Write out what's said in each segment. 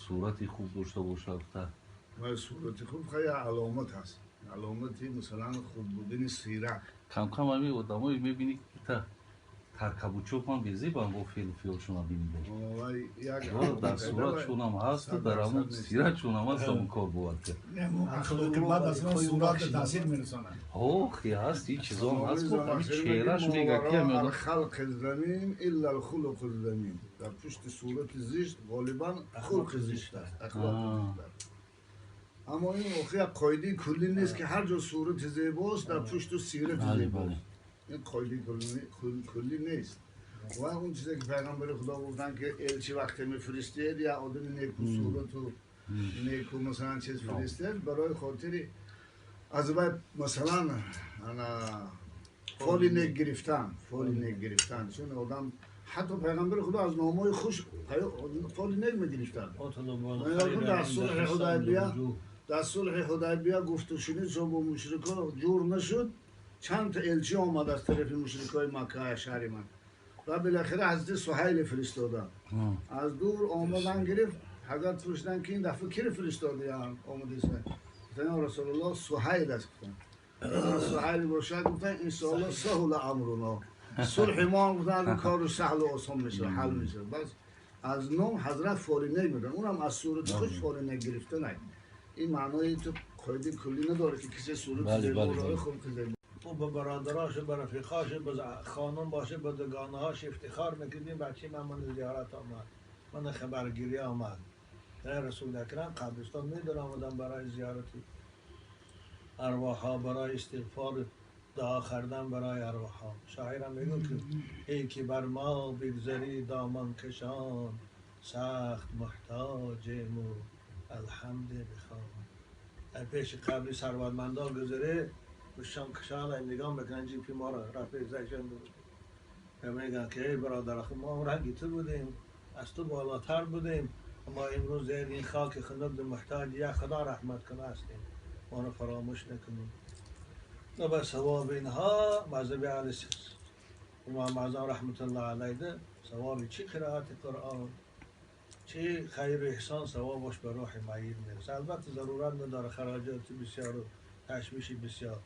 Сурати хуб дошта бошад. Ва сурати хуб хеле аломат аст, аломати масалан хуб будани сират. Кам-кам ҳамин одамое мебинӣ, ки та таркабучоп ҳам безебам, бо феълу феълшонам бинидем. Ва як дар суратшонам ҳасту дар ҳамун сиратшонам ҳаст, ҳамун кор бовар кард. Ахлоқи бад аслан сурат таъсир мерасонад. Охи, ҳаст, ин чизом ҳаст, ҳамин чеҳраш мега ки ҳамин одам. الخلق الذميم إلا الخلق الذميم. Дар пушти сурати зишт ғолибан хулқи зишт аст, ахлоқи зишт аст. Аммо ин охи як қоидаи куллӣ нест, ки ҳар ҷо сурати зебост, дар пушту сирати зебост. Ин қоидаи куллӣ нест. Ва он чизе ки пайғамбари Худо гуфтанд, ки элчи вақте мефиристед, як одами неку сурату неку масалан чиз фиристед, барои хотири аз вай масалан ана фоли нек гирифтан, фоли нек гирифтан. Чун одам, ҳатто пайғамбари Худо аз номҳои хуш фоли нек мегирифтанд. Дар сулҳи Ҳудайбия гуфту шунид шо бо мушрикон ҷур нашуд. Чанд та элчи омад аз тарафи мушрикои Макка, шаҳри Макка, ва билохира ҳазрати Суҳайле фиристоданд. Аз дур омадан гирифт, ҳазрат пурсиданд, ки ин дафъа киро фиристодиянд омади? Гуфтанд: «Ё Расулуллоҳ, Суҳайл аст». Гуфтанд: «Суҳайл бошад, — гуфтанд, — иншоалло سهل أمرنا, сулҳи мо, — гуфтанд, — кору саҳлу осон мешавад, ҳал мешавад». Бас аз ном ҳазрат фоли нек медонад, унам аз сурати худ фоли нек гирифта най. Ин маънои ту қоидаи куллӣ надорад, ки кисе сурати зебо, хулқи зебо. او به برادراش، به رفیقاش، به خانم باشه، به دگانهاش افتخار میکردیم: بچه من من زیارت آمد، من خبرگیری آمد. رسول اکرم قبرستان میدن آمدن برای زیارت ارواح، برای استغفار، دعا کردن برای ارواح. شاعرم میگه که ای که بر ما بگذری دامن کشان، سخت محتاجیم و الحمد بخوان. در پیش قبری ثروتمندان گذره، کشان کشان نگاه میکنن، جیپی ما را رفیق زشن و میگن که ای برادر، خب ما هم رنگی تو بودیم، از تو بالاتر بودیم، اما امروز زیر این خاک خنک محتاج یک خدا رحمت کنه هستیم، ما رو فراموش نکنیم. و به ثواب اینها مذهب اهل امام اعظم رحمت الله علیه، ثواب چی قرائت قرآن، چی خیر و احسان، ثوابش به روح میت میرسه. البته ضرورت نداره خراجات بسیار و تشویش بسیار.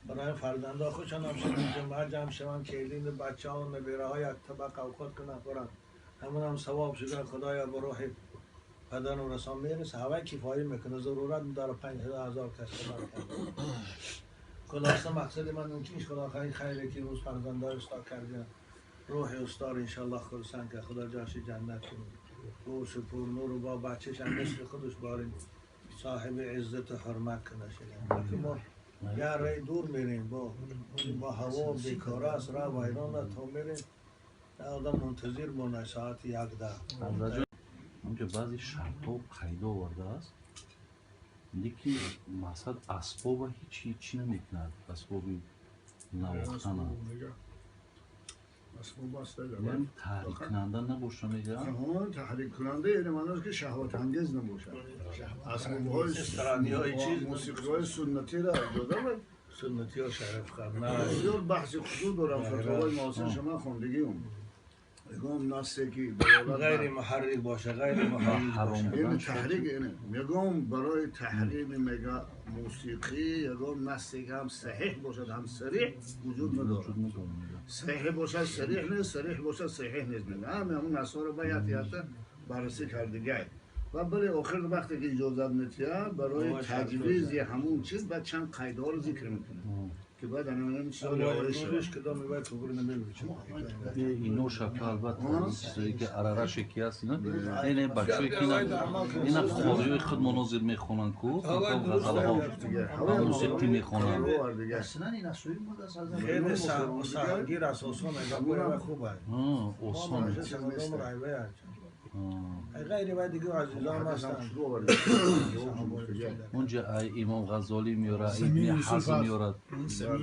برای فرزنده خودشان هم شدن جمعه جمع شوند، کیلین بچه ها و نبیره های یک طبق اوقات کنن خورن، همون هم ثواب شده، خدایا به روح پدر و رسان میرسه. هوای کفایه میکنه، ضرورت نداره 5000 کس خبر کنه. خلاصه مقصد من این که خدا خیلی خیره که روز فرزنده استاد کردن، روح استاد انشالله خرسند که خدا جاش جنت کنه، روش پر نور و با بچهش هم مثل خودش بارین صاحب عزت و حرمت کنه. شده که ما یه ری دور میریم، با هوا بیکاره است، راه ویران، تا میریم آدم منتظر مونه ساعت 1 ده. Онҷо баъзе шартҳо қайдо овардааст, лекин мақсад асбоба ҳеч чӣ намекунад, асбоби навохтана. Яъне таҳриккунанда набоша, мегӯянд. Таҳриккунанда яъне маънош ки шаҳватангез набошад. Асбобҳои мусиқиҳои суннатиро иҷоза. Суннатиҳо шараф. Бисёр баҳси хусур дорам, фатвои муосир шума хондагиум. Ягон насе ки ғайри муҳаррик боша, ғайри муҳаррик боша. Ин таҳрик, ягон барои таҳрими мега мусиқӣ ягон насе ки ҳам саҳиҳ бошад, ҳам сариҳ вуҷуд надорад. Саҳиҳ бошад, сариҳ нест, сариҳ бошад, саҳиҳ нест. Мега ҳаме ҳамун насҳоро ба ят баррасӣ кардигай ва бале, охир вақте ки иҷозат метиҳад барои таҷвизи ҳамун чиз, баъд чанд қайдҳоро зикр мекунад, ки баъд ана чизо риоя шавад. Ино шака, албатта, чизое ки арараше ки ҳаст, ина ине бачое ки ина хориҷои худ монозир мехонанд ку, ғазалҳо мусиқӣ мехонанд. Хеле саҳлгир аст, осон, хуб аст. Осон. غیر و دیگه عزیزان هستند. Унҷа имом Ғазолӣ меёрад, Ибни Ҳазм меёрад,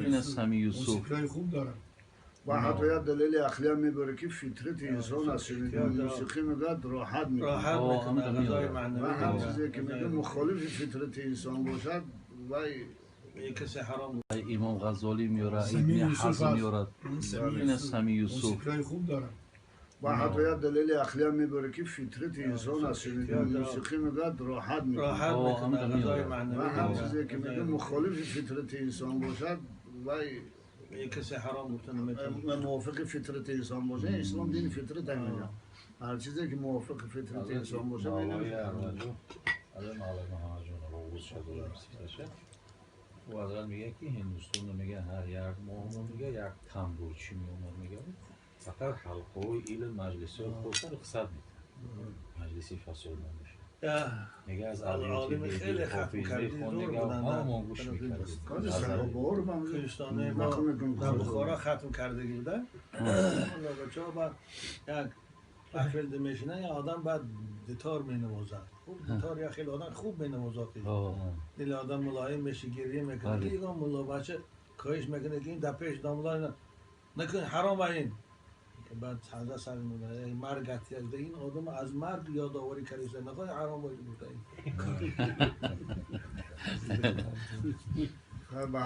ина Сами Юсуф. Хуб дорад. Ва ҳатто як далели ақлиам мебарад, ки фитрати инсон аз шунидани мусиқӣ, мегӯяд, роҳат мекунад. Ва ҳар чизе ки, мегӯяд, мухолифи фитрати инсон бошад, вай касе ҳаром. Имом Ғазолӣ меёрад, Ибни Ҳазм меёрад, ина Сами Юсуф. Хуб дорад. Ба ҳатто як далели ақлӣ ҳам мебаре, ки фитрати инсон аз шунидани мусиқӣ мегӯяд, роҳат мекунад. Роҳат мекунад, ғизои Ва маънавӣ ҳар мегирад. чизе ки мегӯяд, мухолифи фитрати инсон бошад, вай Ин касе ҳаром гуфта наметавонад. Мувофиқи фитрати инсон бошад. Ислом дини фитрат ҳам мегӯяд, ҳар чизе ки мувофиқи фитрати инсон бошад, вай намешавад. Ҳазрат Мавлавӣ Муҳаммадҷон Роғуз шад, ӯ ҳазрат мегӯяд, ки Ҳиндустон мегӯяд, ҳар як моҳ мегӯяд, як тамбурчӣ меомад, мегӯяд, фақат ҳалқаҳои илм, маҷлисҳои хоса рухсат мекард, маҷлиси фасод набошад, мегӯяд, аз олими хеле хатм кардӣ, зур буданд. Ҳамон гӯш мекардем. Кӯҳистонаи мо дар Бухоро хатм кардагӣ буда. Бачаҳо баъд як маҳфил мешинанд, як одам баъд дитор менавозад, хуб дитор, як хеле одам хуб менавозад, дили одам мулоим меши, гирья мекунад. Ягон мулло бача коҳиш мекунад, ки ин дар пеш домла накун, ҳаром ин. Баъд ҳазрат сар маргат ин одам аз марг ёдоварӣ кардиса, нахоҳ ҳаром боша, гуфта ин.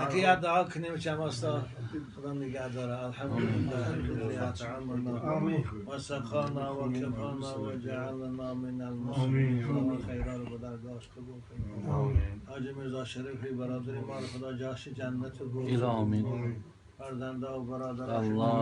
Аки як дуо кунем, чамаста Худо нигаҳ дора. Алҳамдулиллаҳ аллази атъамана ва сақона ва кафона ва ҷаалана минал муслимин. Худо хайрро ба даргоҳаш қабул кунад. Ҳоҷи Мирзо Шарифи бародари моро Худо ҷояш ҷаннат буд. Илоҳ, омин. Фарзанда ва бародараш. Аллоҳ.